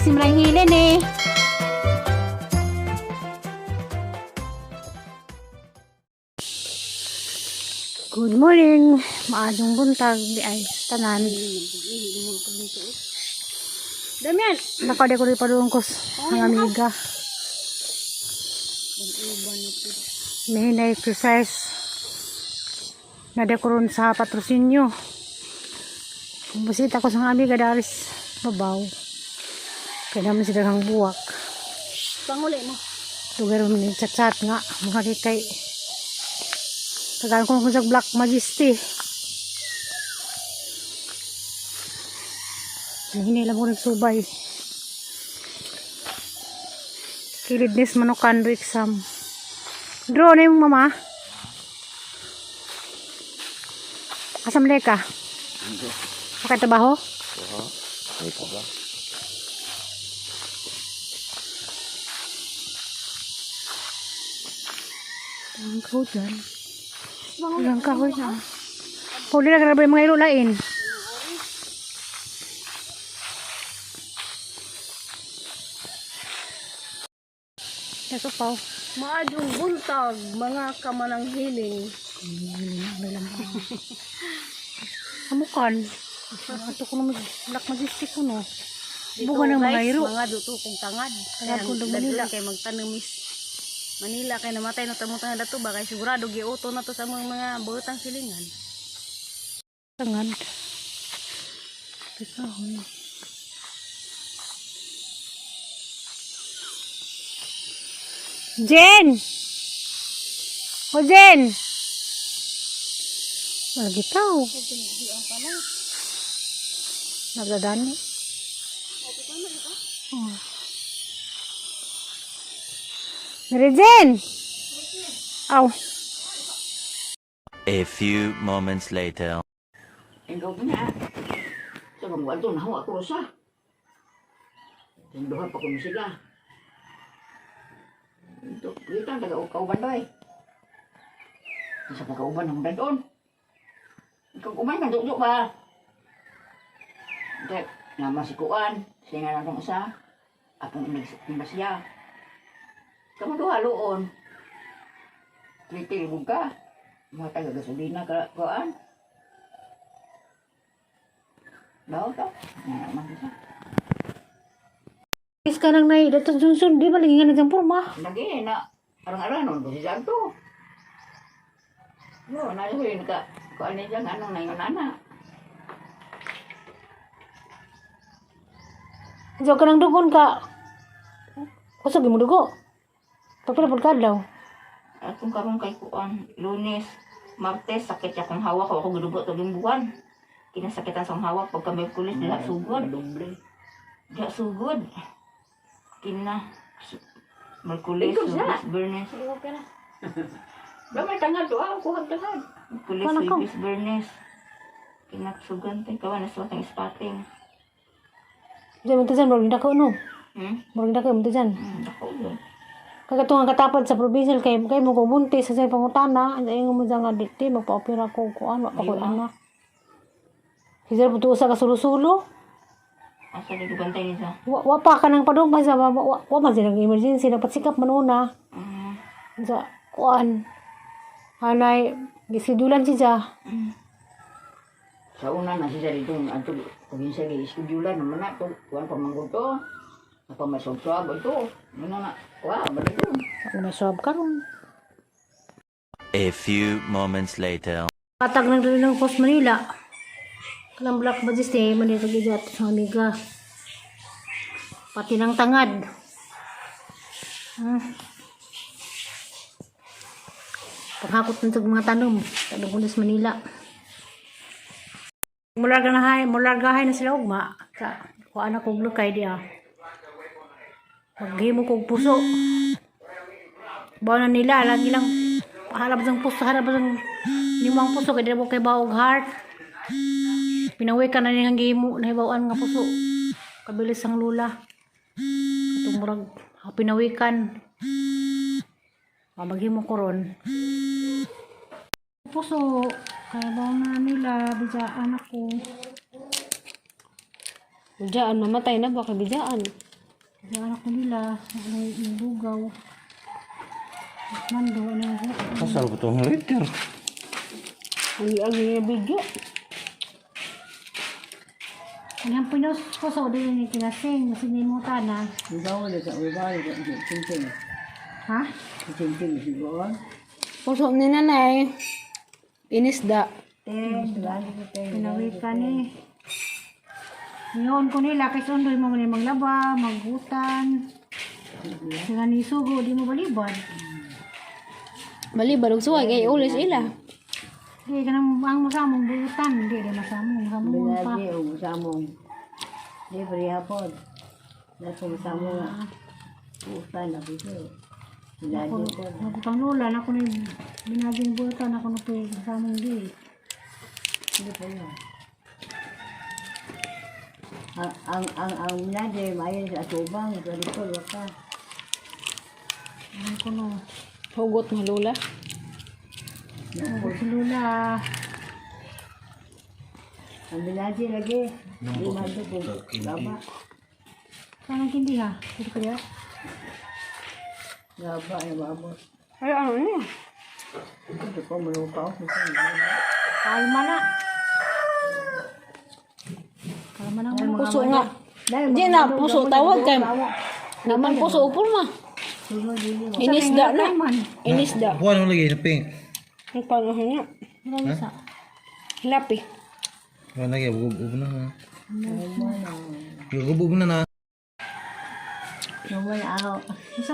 Simrang hilin eh. Good morning. Maadong buntag di ay tanan. Damian! Nakade ko rin padung ko ang amiga. May na exercise. Nadekuron sa patrosinyo. Bumisita ko sa mga amiga daris babaw. Kaya naman sila kang buwak. Panguli mo. Lugar mo ni chat-chat nga. Mga kay Tagaan ko sa Black Majesty. Hinila mo nagsubay. Kilid nis manukan do exam. Draw na yung mama. Asam leka. Pakai trabaho? Ang kahoy dyan. Ang kahoy na. Puli na grabe yung mga ilulain. Yes, upaw. Maadong buntag, mga kamanang hiling. Amukan. Ato ko naman Black Majestic ko no. Buga ng mga iro. Mga duto kong tangad. Tangad kong dong Manila. Kay magtanumis. Manila kay namatay na tamong tangad dato ba kay sigurado giuto na to sa mga butang silingan. Tangad. Kahoy. Jen! O Jen! Wala gitaw. Nagdadani. Oh. Mary Jen! Aw. A few moments later. Ikaw pa niya. Sa bang walto na ako sa. Tinduhan pa kuno sila. Ito, kita ang taga-kauban doy. Sa pagkauban ng dadon. Ikaw kumain na duduk ba? Hindi, nama si Kuan. Siya nga lang itong isa. Akong inasya. Kamu duha loon. Tritil mo ka. Mga taga-gasolina ka, kuan. Daw to. Nga naman siya. Is ka nang nai dato Johnson, di ba lagi nga na purma? Lagi na arang-arang nun ko si Santo. No, na yun ka. Kuan niya anong na yun ana. Diyo ka nang dugon ka. Kusog mo dugo. Pagpila pud ka daw. Atong karon kay kuan Lunes, Martes sakit siya kong hawak ako gidugo tuging buwan. Kinasakitan sa hawak pagka Miyerkules diha sugod. Diha sugod. Kina Merkules, Huwebes, Bernes. Damay tangad to ah, kuhag tangad. Merkules, Kuha na ko. Huwebes, Bernes. Kinatsugan tay kawan na suwatang ispating. Diyan mo tiyan murag dako no. Hmm? Murag dako mo tiyan. Dako yun. Kagatong ang katapad sa provincial kay kay mo ko buntis sa say pangutana, ang ingon mo dyan nga dikti magpa-opera ko kuan wa pa ko'y anak. Sir po usa ka sulo-sulo. Asa di bantay niya? Wa pa ka nang padung sa wa man silang emergency nagpasikap man una. Sa kuan. Hanay gisidulan siya. Sa una na siya dito, anto probinsya gi iskedyulan naman na to, kuan pamanggod to. Apa may swab ito. Ano na, kuan ba dito? Ano may swab karon. A few moments later. Katag ng dali ng Post Manila. Kanang Black Majesty, Manila gid sa amiga. Pati ng tangad. Panghakot ng tag mga tanom. Tanom ko sa Manila. Mulargahay na sila ugma. Sa kuha na kog lukay diya. Maghimo kog puso. Bawa na nila, lagi lang harap sang puso, harap sang limang puso kay dili mo kay baog heart. Pinawi ka na niyang gihimo nahibaw-an nga puso. Kabilis ang lula. Katong murag pinawikan. Ah, maghimo ko ron. Puso kay bawo na nila bijaan ako. Bijaan, mamatay na ba kay bijaan? Yung anak ko nila, ano yung lugaw. Mando, ano yung Kasal ko itong liter. Ang agi nga video. Ang pinos puso din ni kinasing, kasi ni mo na. Ha? Puso ni nanay. Inisda. Pinawi ka ni. Ngayon ko nila, kay sundoy mo man maglaba, maghutan. Sila ni sugo, di mo balibad. Bali barog suway kay ulis ila. Di ka nang ang masamong buutan, di di masamong, masamong pa. Samong. Di parehapon. Nato samong nga. Utan na dito. Ako, ako pang lola, ako na yung binaging buutan, ako na po yung masamong di. Hindi pa yun. Ang nade mayo sa atubang sa likod waka. Ano ko no. Hugot mo lola. Ako si lola. Ang binadi lagi. Di man to gaba. Saan ang kindi ha? Dito kaya? Gaba ay maabot. Ay ano niya? Ito ko malupaw. Kalma na. Kalma na nga. Puso nga. Di na puso tawag kay. Naman puso upol ma. Inisda na. Inisda. Buwan mo lagi sa pink. Ang panahon niya. Wala sa. Lapi. Buwan lagi, bugub na ha. Bugub na na.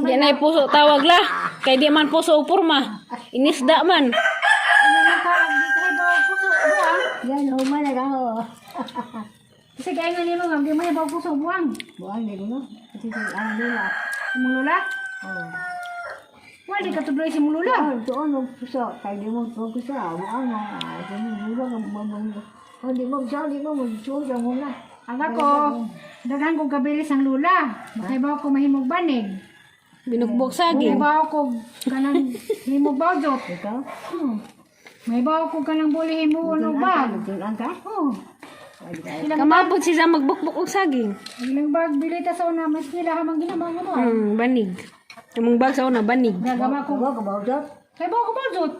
Di na puso tawag la. Kay di man puso upor ma. Inisda man. Ano man ka? Di ka ba puso buang? Yan human na ako. Kasi kaya nga nimo di mo ba puso buang. Buang ni ko no. Kasi sa ang lula. Imong lola? Oh. Wala di ka tudloy si imong lola. Oh, tuon mo puso. Kay di mo puso. Buang mo. Ito mo lula ka mamang. Oh, di mo sa di mo mo sa mo na. Ang ako, daghan kong kabilis ang lula. Makaibaw ko mahimog banig. Binugbog saging. Mahibaw ko kanang himog bawjot. Ikaw? Mahibaw ko kanang buli himo ano ba? Tunan ka? Oh. Ilang Kamabot siya magbukbok og saging. ilang bag bilita sa una mas nila hamang ginamang mo. Banig. Among bag sa una banig. Gagama ko. Wa ka ba jot? Kay ba ko bawjot?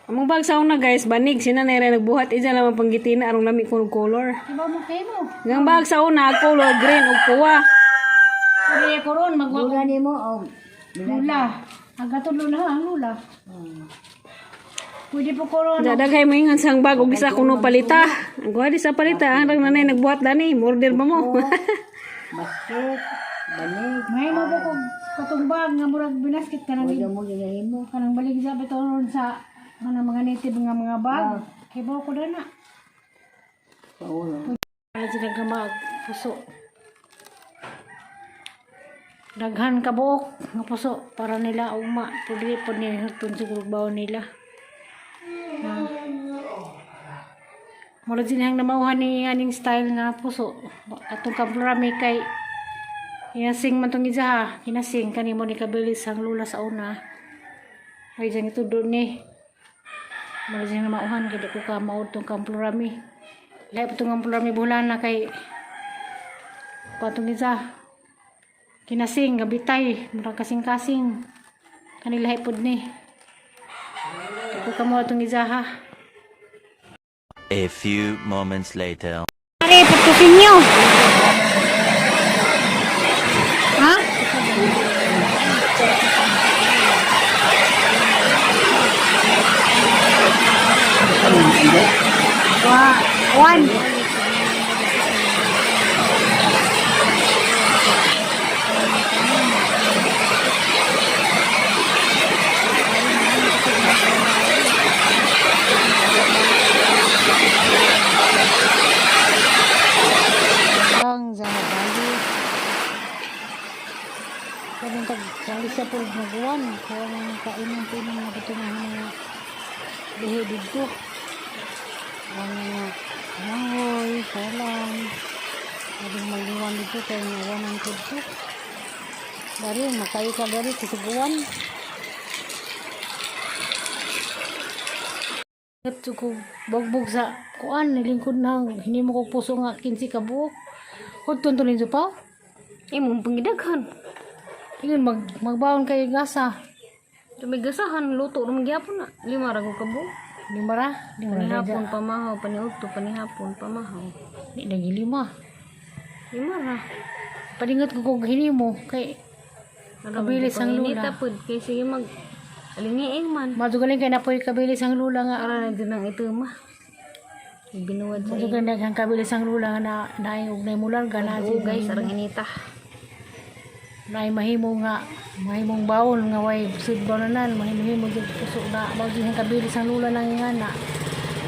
Among bag sa una guys, banig sina na nagbuhat isa lamang panggitina arong lami kuno color. Kay mo kay mo. Ang bag sa una color green ug kuwa. Pwede ko ron magwa Lula nimo og lula. Ang gatong lula ang lula. Pwede po ko ron. Dadaghay mo ingan sang bag og isa kuno palita. Ang kuha di sa palita, ang rang nanay nagbuhat dani, order ba mo? basket, banig. May mo po kog katong bag nga murag binaskit kanang Wala mo ginahin mo. kanang balig sa bitaw ron sa kanang mga native nga mga bag. Kay ba ko dana. Paulo. Para sila gamag puso. Daghan ka buok nga puso para nila ugma. Pwede po nila hitun siguro baon nila. Na. Mura din ang namauhan ni aning style nga puso. Atong kamplorami kay kinasing man tong isa ha. Kinasing kanimo ni kabilis ang lula sa una. Ay dyan ito doon ni. Mura din ang namauhan kay di ko ka maud tong kamplorami. Lahi pa tong kamplorami bulan na kay patong isa. Kinasing, gabitay, murag kasing-kasing. Kanila pud ni. Di ko kamo atong isa ha. A few moments later. Are, pagkusin niyo. Ha? Wa, one. Ang Zahabali. Kanang kag kali sa pulog maguan, kuha ng kainan po ng mga ng mga lihi dito. Ang mga mangoy, kalan. Ading maliwan dito kay nga ang dito. Dari makayo ka dari kusiguan. At ko bogbog sa kuan nilingkod na hinimo ko puso nga 15 ka buok. Hudton to ninyo pa. Imong pangidaghan. Ingon magbaon kay gasa. Tumigasahan luto ra man gyapon na. Lima ra ko kabo. Lima ra, lima ra Panihapon pamahaw, paniudto panihapon pamahaw. Di lagi lima. Lima ra. Palingot ko kog hinimo kay Kabilis ang lula. Inita pod kay sige mag alingiing man. Madugaling kay napoy kabilis ang lula nga. Ara na din ang ito ma. Binuwad sa Madugaling daghang kabilis ang lula nga na naay og nay mularga na Oo guys, arang inita. Naay mahimo nga mahimong bawon nga way sud bawnanan mahimo jud puso na bago ang kabilis ang lula nang ingana.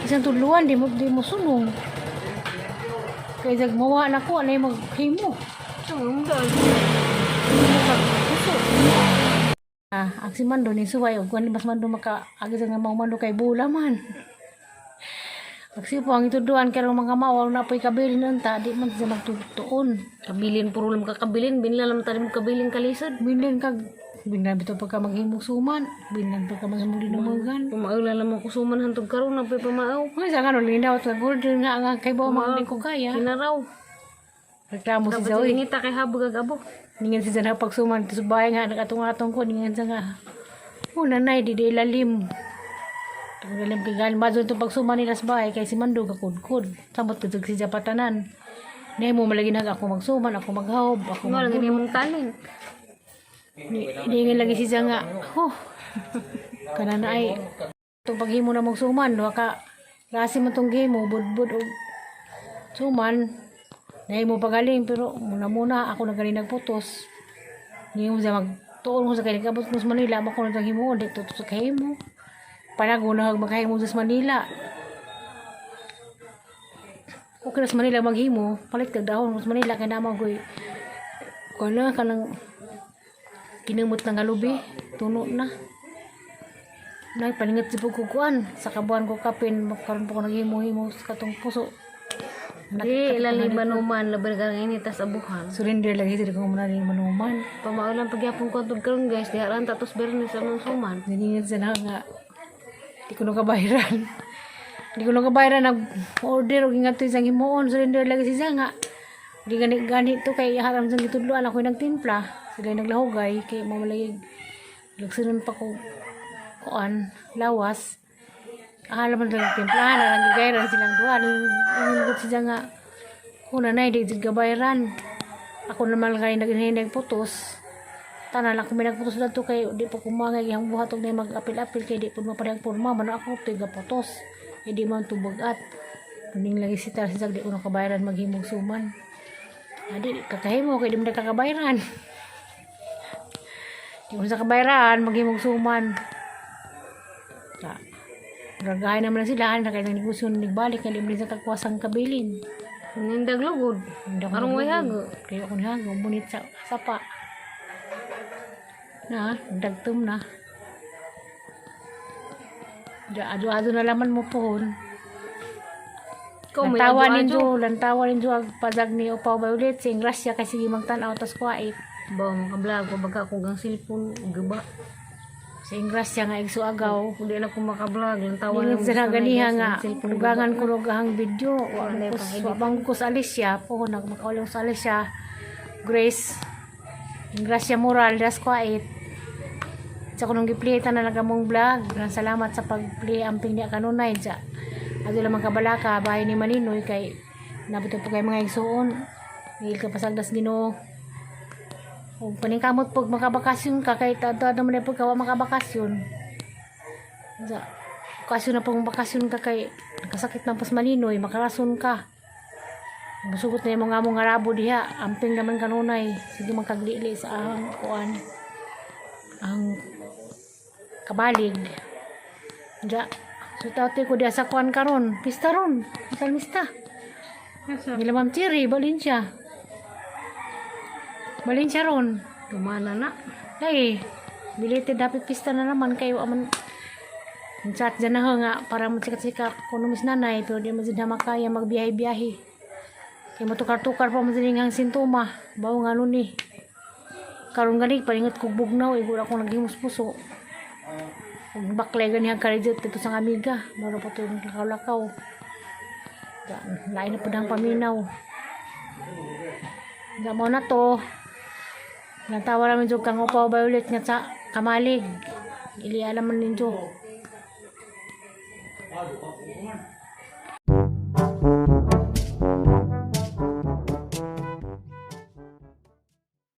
Isang tudluan di mo sunong. Kay jag mawa na ko anay maghimo. Ang dal. Puso. Ah, ang si Mando ni suway og kuan mas Mando maka agi sa nga mga Mando kay bula man. Pagsipo ang ituduan karon mga mawaw na po'y kabilin unta di man siya magtutuon. Kabilin puro lang kakabilin, binla lang tayo mo kabilin kalisod. Binlan kag binlan bitaw pagka maghimong suman, binlan pagka maghimong dinumugan. Pamaula lang mo kusuman hantog karon na pa'y pamaaw. Mga sa karon linaw at order nga nga kay bawa mga ko kaya. Kinaraw. Reklamo si Dapat Zoe. sa inita kay habog ag abo. Ningan si Zana pagsuman sa bahay nga nakatong-atong ko ningan sa nga. Oh, nanay di di lalim. Tungod lalim kay gan bazo itong pagsuman nila sa bahay kay si Mando gakudkod. Samot kadtog si Japatanan. Nay mo malagi nag ako magsuman, ako maghaob, ako Mo lang gani mong talent. Ningan lagi si nga. Oh. Kana na ay itong paghimo na magsuman, duha ka klase mo tong gihimo, budbud og suman. Nay mo pagaling pero muna muna ako na gani nagputos. Ningin mo siya magtuon ko sa kay nagabot ko sa Manila, mako na itong himuon, di to sa kahimo. Panaguna hag makahimo sa Manila. Okay na sa Manila maghimo, palit kag dahon sa Manila kay naman ko'y kuno kanang kinumot na nga lubi, tuno na. Nay, palingat si kukuan. Sa kabuan ko kapin, karon pa ko naghimo-himo sa katong puso. Di ilaliman uman laban ka ng inita sa abuhan. Surrender lagi sila kung muna rin manuman. Pamaulan pagyapon ko hantog karon guys, diha ra ang tatos bernes sa mong suman. Niningit sa na nga. Di ko nung kabayaran. Di ko nung kabayaran. Nag-order o gingato isang himuon. Surrender lagi siya nga. Di gani gani to kay haram sa gitudloan ako nagtimpla. Sila naglahugay kay mamalay lagsunon pa ko kuan lawas. Akala man talaga timplahan na nagigayran silang duha. Niningit siya nga. Kuna na, di jud kabayaran. Ako naman kay nagputos. Tanan ako may nagputos na to kay di pa kumangay iyang buhat og na mag-apil-apil kay di pud maparehang porma man ako to gaputos. Hindi man tubagat. Kuning lagi si Tarsi di ko na kabayaran maghimog suman. Adi kakahimo kay di mo na kakabayaran. Di mo sa kabayaran maghimog suman. Ta. Ragahay naman na sila na kay nang negosyo nagbalik kay di mo sa kakuwasang kabilin. Nindag lugod. Hindi ako Arong way naglugo. hago. Kaya ako nihago, bunit sa sapa. Na, dagtom na. Ado-ado na laman mo pohon. Ikaw may Lantawa adyo-adyo. ninyo, lantawa ninyo ang pazag ni Upaw Violet, sing Gracia kasi sige magtanaw tas kuwait. Ba makablog ko baga ko gang cellphone gaba. Sing Gracia nga igso agaw. Hindi na ko makablog lantawa Ningon sa ganiha nga, cellphone dugangan ko og ang video. Wa Wala ko pang edit. wa bang ko sa Alicia, pohon nag makaulong sa Alicia. Grace Gracia Moral das kuwait. Sa kunong giplay tanan na among vlog. Maraming salamat sa pag-play amping niya kanunay sa adto lamang kabalaka bahay ni Maninoy kay nabot po kay mga igsuon. Ngil ka pasagdas Ginoo. Ug paningkamot pag makabakasyon ka kay taad naman na pag kawa makabakasyon. Sa okasyon na pong bakasyon ka kay nakasakit ng pas Maninoy, makarason ka. Musugot na yung mga among arabo diha, amping naman kanunay. Sige magkaglili sa ang kuan. Ang kabalig. Ja. So tate ko diha sa kuan karon, pista ron, misal mista. Nila Ma'am Cherry, Valencia. Valencia ron. Tumana na. Ay, belated happy pista na naman kayo aman. Ang chat dyan na ho nga para magsikat-sikat kuno mis nanay pero di man jud na makaya magbiyahe-biyahe. Kay motukar-tukar pa man din ang sintoma. Bawo nga nun eh. Karon gani palingot kog bugnaw igura akong naghimos puso. Ug baklay gani ang karidjot dito sa amiga. Maro pa to yung lakaw-lakaw. Lain na pud ang paminaw. Diyan mo na to. Natawa namin jud kang upaw violet nga sa kamalig. Ili alam man ninyo.